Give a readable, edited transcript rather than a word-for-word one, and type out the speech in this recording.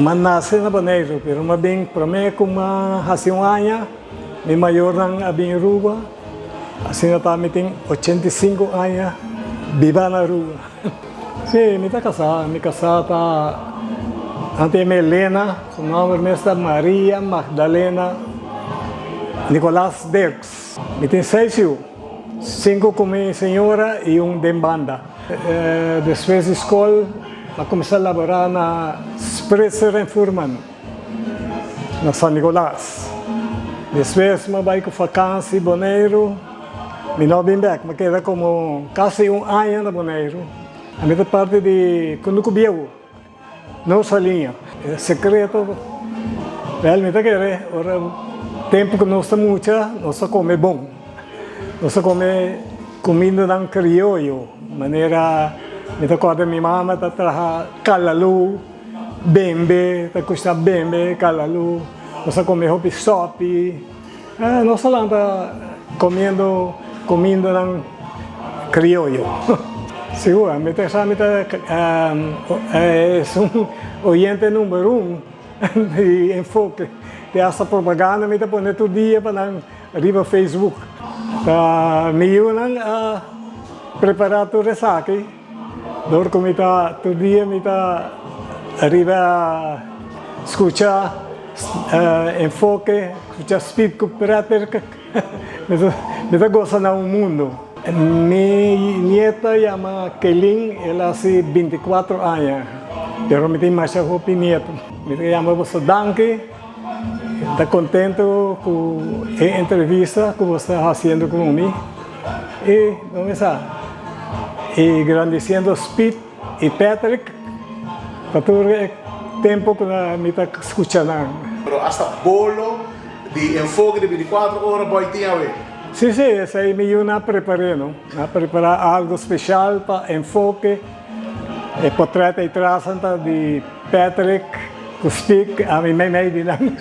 M'a nase na Boneiru, pero m'a bin promé ku m'a hasi un aña, mi mayornan a bin Aruba, asina ta mi tin 85 aña biba na Aruba. Sí, mi ta kasá, mi kasá ta antes yama Elena, su nòmber mes ta Maria Magdalena Nicolaas Dirks. Mi tin seis yu, sinku ku mi señora i un den banda. Despues di skol a kuminsá laborá na Spritzer en Fuhrmann na San Nicolas. Despues mi a bai ku fakansi Boneiru, mi no a bin bèk, mi a keda komo kasi un aña na Boneiru. Ami ta parti di Kunuku Bieu. No saliña. E secreto, wel mi ta kere ora tempo cu nos ta mucha nos ta come bon. Nos ta come cumindanan crioyo, manera mi ta corda mi mama ta traha calalu, bembe, ta cushna bembe, calalu, nos ta come hopi sopi. Nos ta lanta comiendo cumindanan crioyo. Sigur, ami ta sa mi ta esun oyente number un di Enfoke. Te hasta propaganda mi ta pone tur dia pa nan riba Facebook. Ta mi yunan a prepara tur esaki dor cu mi ta tur dia mi ta riba scucha Enfoke, scucha Speed cu Patrick, mi ta goza na un mundo. Mi nieta yama Kelin, el a hasi 24 aña, pero mi tin masha hopi nieto. Mi ta yama boso danki, mi ta contento cu e entrevista cu boso ta haciendo cu mi. Y no mi sa, y grandiciendo Speed y Patrick pa tur e tempo cu mi ta scucha nan. Pero hasta bolo di Enfoke di 24 ora boy tin awe. Si, si, esey mi yu na prepare no. Na prepara algo special pa Enfoke. E potret ey tras ta di Patrick cu Speed, ami meimei di nan.